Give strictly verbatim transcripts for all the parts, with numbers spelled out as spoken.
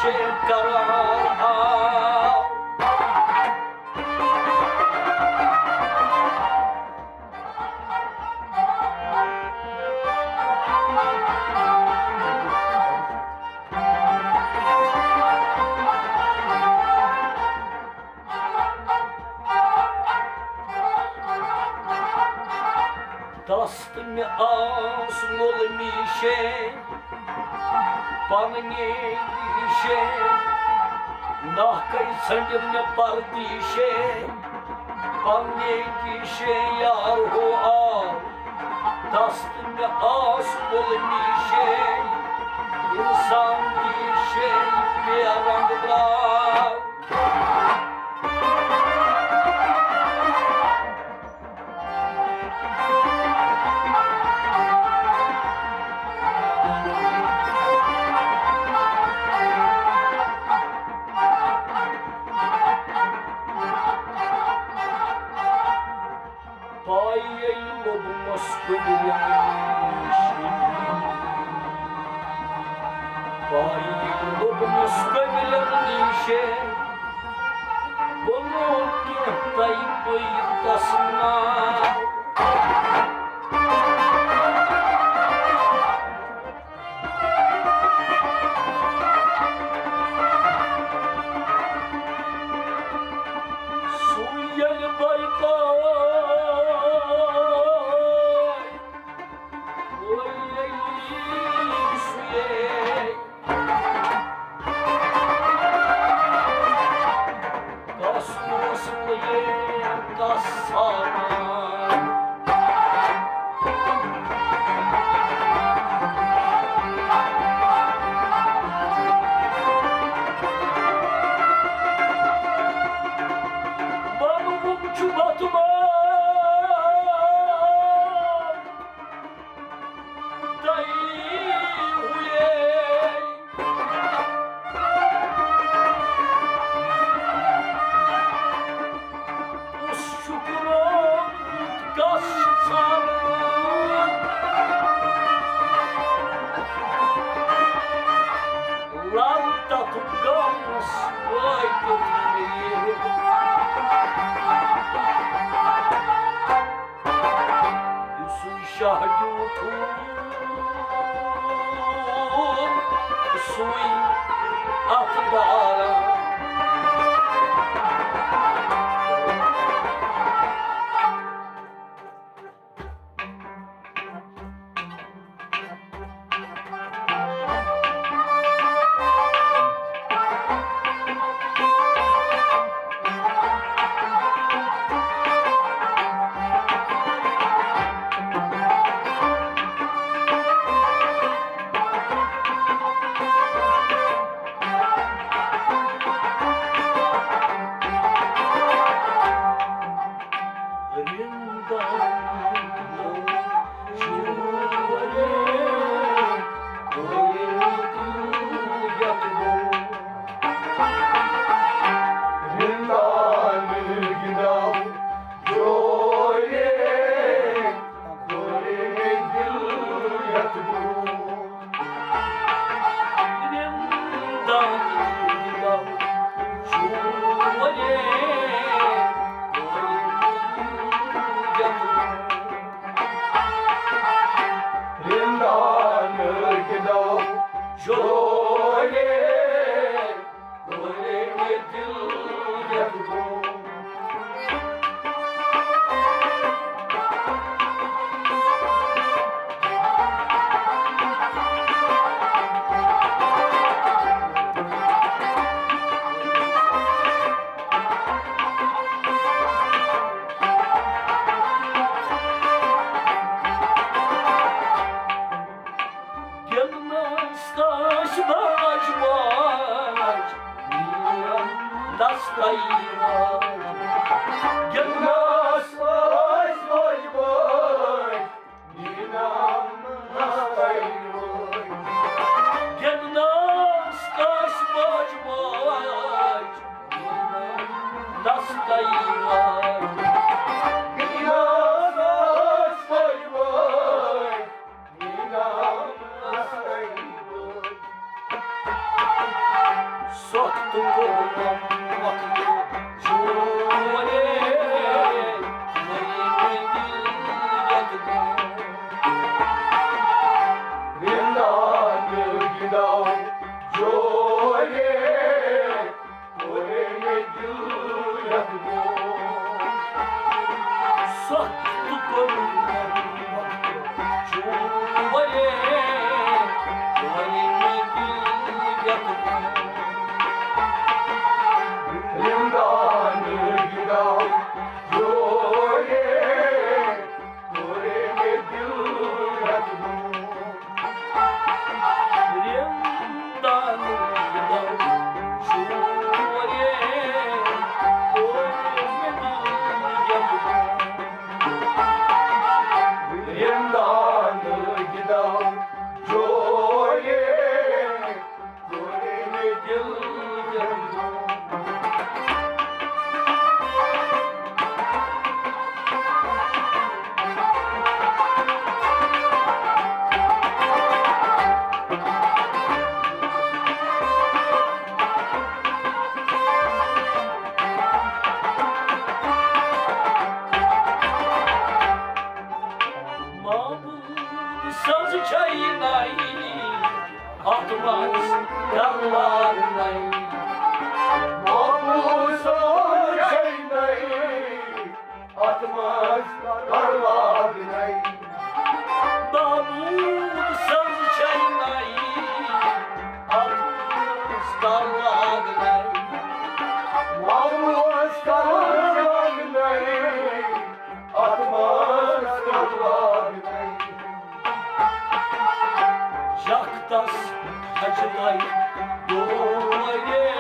شیخ قرار ہاو۔ دست مےٚ آس مُلمی شے، پننی شے، ناکھے ژھنڈم مےٚ پردی شے، پننی شے یار ہو آو۔ دست مےٚ آس مُلمی شے، انسان دی شے بے رنگ درٛاو۔ پایہِ ییٚلہِ لوٚبمس کُلٮ۪ن نِش، پایہِ ییٚلہِ لوٚبمس کُلٮ۪ن نِش، بہٕ لوٚگ کینٛہہ تَے پٔیِتس ناو۔ سُے ییٚلہِ بے پاے وۄنۍ ییٚلہِ سُے کس اوس نہٕ یہِ کس سامان۔ بنوُم چھُ بتمان تۄہہِ ہوے۔ کُس چھُ قرآن، کس چھُ ژھانڈان؟ لل تتھ گامس وٲتِتھ میٖر۔ یُسُے شاہ دیُت ہوٗن، سُے اَتھ دارا۔ محبوب سٕنٛز چھے نَے، اَتھ منٛز کر لاگنَے۔ محبوب سٕنٛز چھے نَے، اَتھ منٛز کر لاگنَے۔ محبوب سٕنٛز چھے نَے، اَتھ منٛز کر لاگنَے۔ محبوب سٕنٛز کر لاگنَے۔ اَتھ منٛز کر لاگنَے۔ یَکھ تَس حجتَے ڈورے،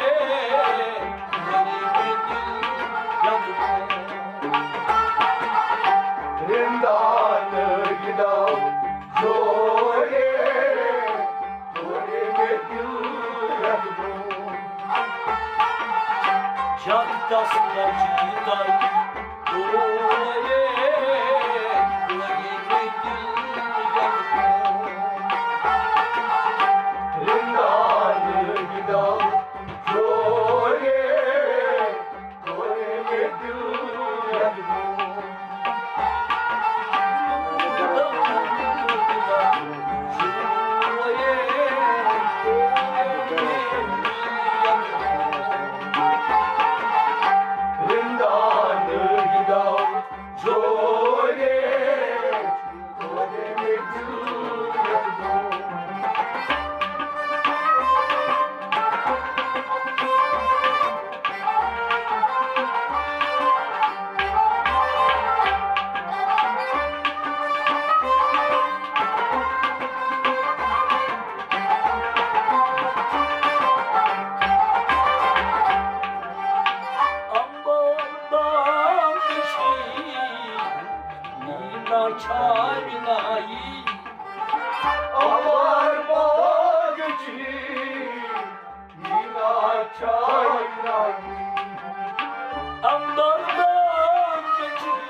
ؤری مےٚ دِل یَتھ رِنٛدانہٕ گِنٛدو جورے۔ جگ دس بجی تن، اوے، اوے مےٚ دِل یَتھ رِنٛدانہٕ گِنٛدو جورے۔ امبر باغ چھی، مینا چھاوِ نائی۔ امبر باغ چھی، مینا چھاوِ نائی۔ امبر باغ چھی،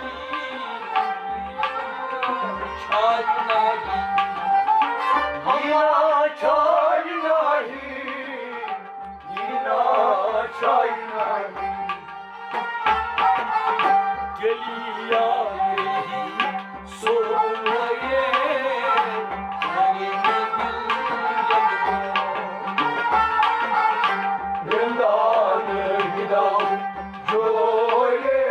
چھاوِ نائی۔ مینا چھاوِ نائی۔ مینا چھاوِ نائی۔ تیٚلی آیہِ سورُے، وۄنۍ مےٚ دِل یَتھ رِنٛدانہٕ گِنٛدو جورے۔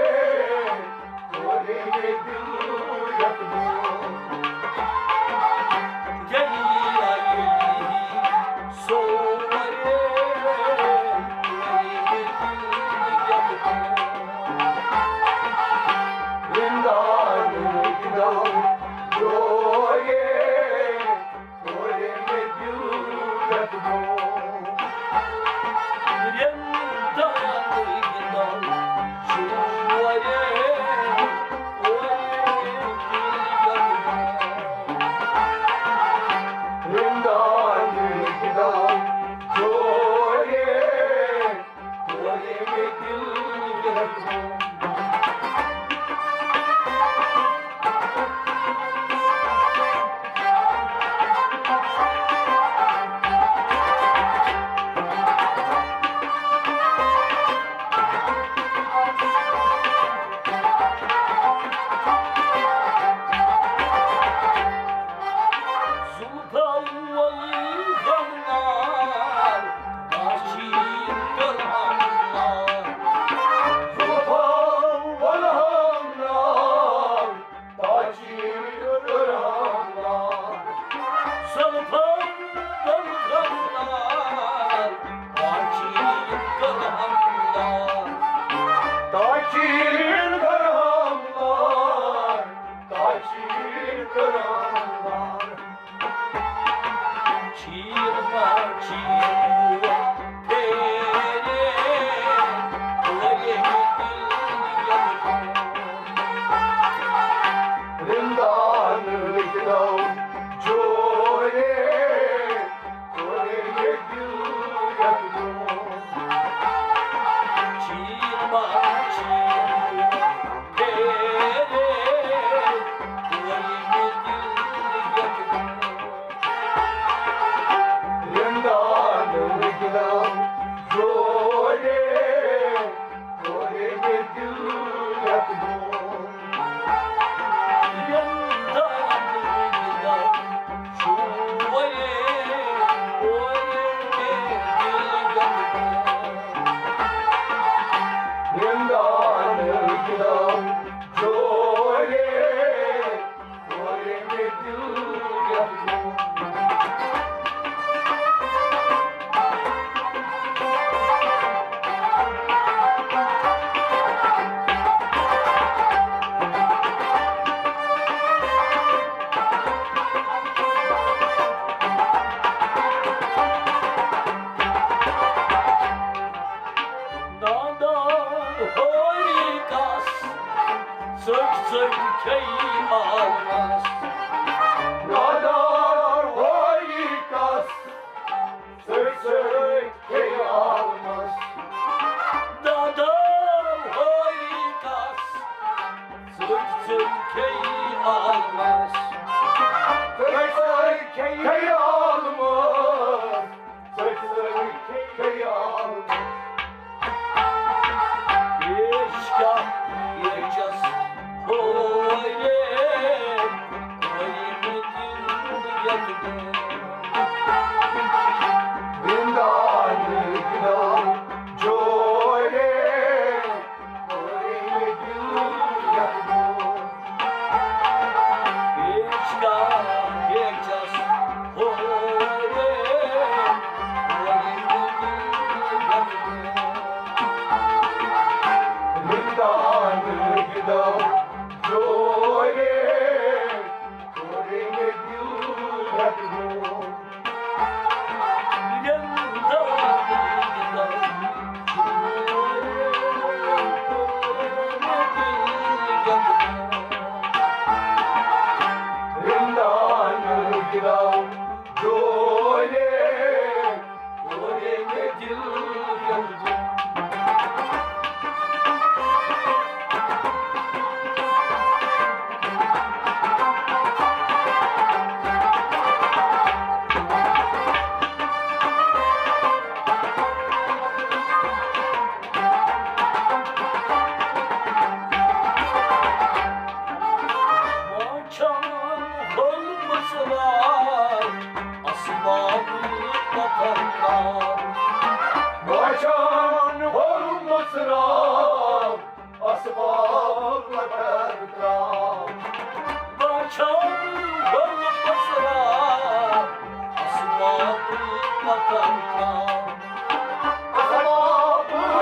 اسباب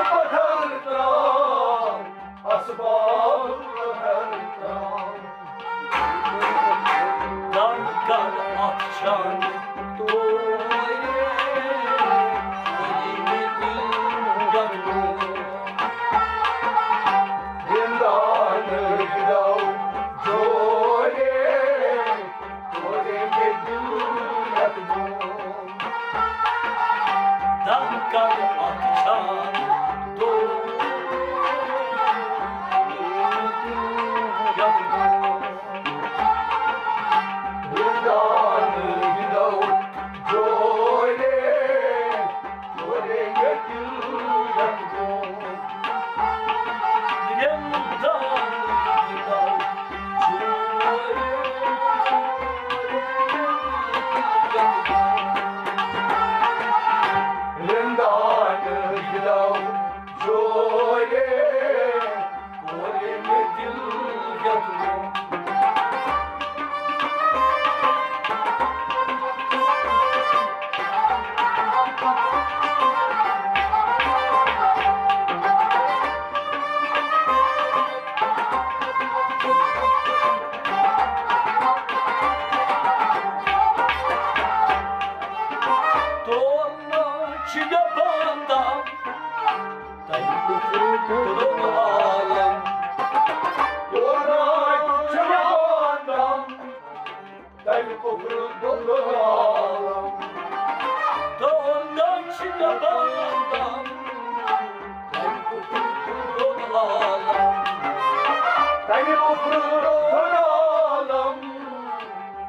پتھر ترٛاو، اسباب پتھر ترٛاو۔ دم کر اتھ جانہِ تورے، ؤری مےٚ دِل یتھ برونٛہہ۔ رنٛدانہٕ گِنٛدو جورے، ؤری مےٚ دِل یتھ برونٛہہ۔ دم کر اتھ جانہِ تورے، ؤری مےٚ دِل یتھ برونٛہہ۔ رنٛدانہٕ گِنٛدو جورے، جورے مےٚ دِل یتھ برونٛہہ۔ رنٛدانہٕ گِنٛدو جورے، رنٛدانہٕ گِنٛدو جورے، کورے مےٚ دِل یتھ برونٛہہ۔ تور نہ چھِ مےٚ بنٛدان تَمہِ کُفرُک دوٚد عالم۔ تور نہ چھِ مےٚ بنٛدان تَمہِ کُفرُک دوٚد عالم۔ تور نہ چھِ مےٚ بنٛدان تَمہِ کُفرُک دوٚد عالم۔ تَمہِ کُفرُک دوٚد عالم۔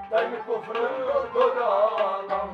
تَمہِ کُفرُک دوٚد عالم۔